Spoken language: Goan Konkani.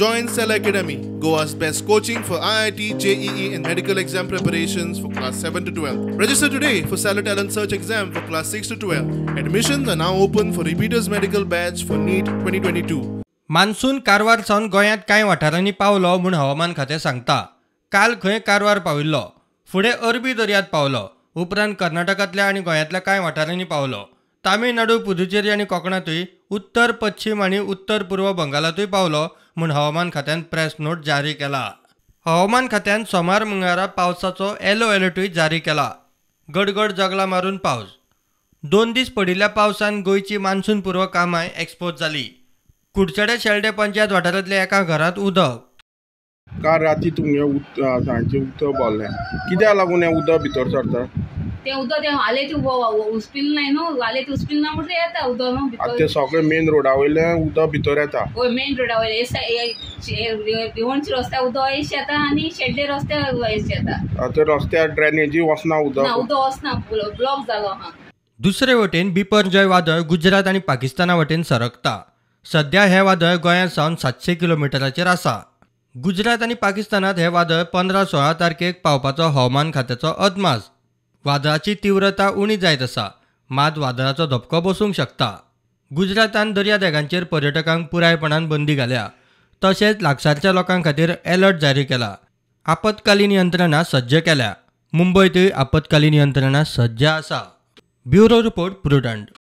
Join Cell Academy, Goa's best coaching for IIT, JEE and medical exam preparations for class 7 to 12. Register today for Stellar Talent Search exam for class 6 to 12. Admissions are now open for repeaters medical batch for NEET 2022. Monsoon Karwar सावन गोंयांत कांय वाठारांनी पावलो म्हूण हवामान खातें सांगता. काल खंय कारवार पाविल्लो, फुडें अरबी दर्यांत पावलो, उपरांत कर्नाटकांतल्या आनी गोंयांतल्या कांय वाठारांनी पावलो. तामिळनाडू, पुदुचेरी आनी कोकणांतूय, उत्तर पश्चीम आनी उत्तर पूर्व बंगालांतूय पावलो म्हूण हवामान खात्यान प्रेस नोट जारी केला. हवामान खात्यान सोमार मंगळारा पावसाचो येलो अलर्टूय जारी केला. गडगड जगला मारून पावस. 2 दीस पडिल्ल्या पावसान गोंयची मान्सून पूर्व कामांय एक्सपोज जाली. कुडचडे शेल्डे पंचायत वाठारांतल्या एका घरांत उदक. काल राती तुमगे सांजचें उदक भरलें, कित्याक लागून हें उदक भितर सरता? तें उदक तें आले ती उस्पिल ना न्हू, आले ती उस्पिल ना म्हणटकीर येता उदक न्हू भितर. ते सगळें मेन रोडा वयलें उदक भितर येता. हय, मेन रोडा वयलें दिवणची रस्त्यार उदक अशें येता आनी शेल्डे रस्त्यार अशें येता. ते रस्त्यार ड्रेनेजी वचना उदक. उदक वचना, ब्लॉक जालो आहा. दुसरे वटेन बिपरजॉय वादळ गुजरात आनी पाकिस्ताना वटेन सरकता. सध्या हें वादळ गोंयांत सावन 700 किलोमिटराचेर आसा. गुजरात आनी पाकिस्तानांत हें वादळ 15-16 तारखेक पावपाचो हवामान खात्याचो अदमास. वादळाची तीव्रता उणी जायत आसा, मात वादळाचो धपको बसूंक शकता. गुजरातान दर्यादेगांचेर पर्यटकांक पुरायपणान बंदी घाल्या. तशेंच लागसारच्या लोकां खातीर अलर्ट जारी केला. आपत्कालीन यंत्रणा सज्ज केल्या. मुंबयतूय आपत्कालीन यंत्रणा सज्ज आसा. Bureau report, Prudent.